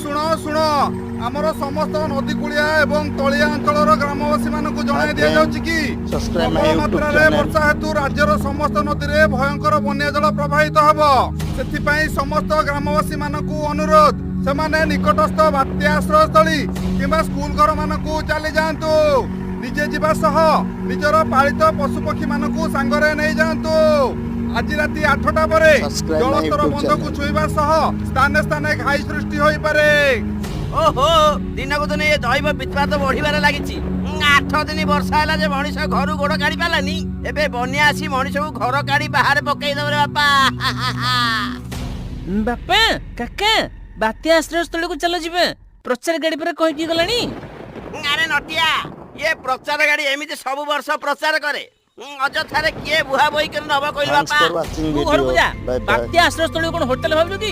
ଶୁଣ, ଶୁଣ। ଆମର ସମସ୍ତ ନଦୀ କୂଳିଆ ଏବଂ ତଳିଆ ଅଞ୍ଚଳର ଗ୍ରାମବାସୀ ମାନଙ୍କୁ ଜଣାଇ ଦିଆଯାଉଛି କି Subscribe my ପ୍ରବଳ YouTube ମାତ୍ରାରେ channel. ବର୍ଷା ହେତୁ ରାଜ୍ୟର ସମସ୍ତ ନଦୀରେ ଭୟଙ୍କର ବନ୍ୟା ଜଳ ପ୍ରବାହିତ ହେବ। ସେଥିପାଇଁ ସମସ୍ତ ଗ୍ରାମବାସୀ ମାନଙ୍କୁ ଅନୁରୋଧ, ସେମାନେ ନିକଟସ୍ଥ ବାତ୍ୟା ଆଶ୍ରୟସ୍ଥଳୀ କିମ୍ବା ସ୍କୁଲ ଘର ମାନଙ୍କୁ ଚାଲି ଯାଆନ୍ତୁ। ନିଜେ ଯିବା ସହ ନିଜର ପାଳିତ ପଶୁପକ୍ଷୀ ମାନଙ୍କୁ ସାଙ୍ଗରେ ନେଇଯାଆନ୍ତୁ। ଆଜି ରାତି 8ଟା ପରେ Subscribe my ଜଳସ୍ତର YouTube ବନ୍ଧକୁ channel. ଛୁଇଁବା ସହ ସ୍ଥାନେ ସ୍ଥାନେ ଘାଇ ସୃଷ୍ଟି ହୋଇପାରେ। ଓହୋ, ଦିନକୁ ଦିନ ଏ ଦୈବ ବିତ୍ପାତ ବଢିବାରେ ଲାଗିଛି। 8 ଦିନ ବର୍ଷା ହେଲା ଯେ ମଣିଷ ଘରୁ ଗୋଡ କାଢି ପାରିଲାନି। ଏବେ ବନ୍ୟା ଆସି ମଣିଷକୁ ଘର କାଢି ବାହାରେ ପକେଇ ଦବ ରେ ବାପା। ବାପା, କାକା, ବାତ୍ୟା ଆଶ୍ରୟସ୍ଥଳୀକୁ ଚାଲ ଯିବା। ପ୍ରଚାର ଗାଡି ପରେ କହିକି ଗଲାଣି। ଆରେ ନଟିଆ, ଇଏ ପ୍ରଚାର ଗାଡି ଏମିତି ସବୁ ବର୍ଷ ପ୍ରଚାର କରେ। ଅଯଥାରେ କିଏ ବୁହା ବୋହି କରି ନବ କହିଲୁ Thanks ବାପା? for watching ତୁ ଘରକୁ video. ଯା। Bye bye. ବାତ୍ୟା ଆଶ୍ରୟସ୍ଥଳୀକୁ କଣ ହୋଟେଲ ଭାବୁଛୁ କି?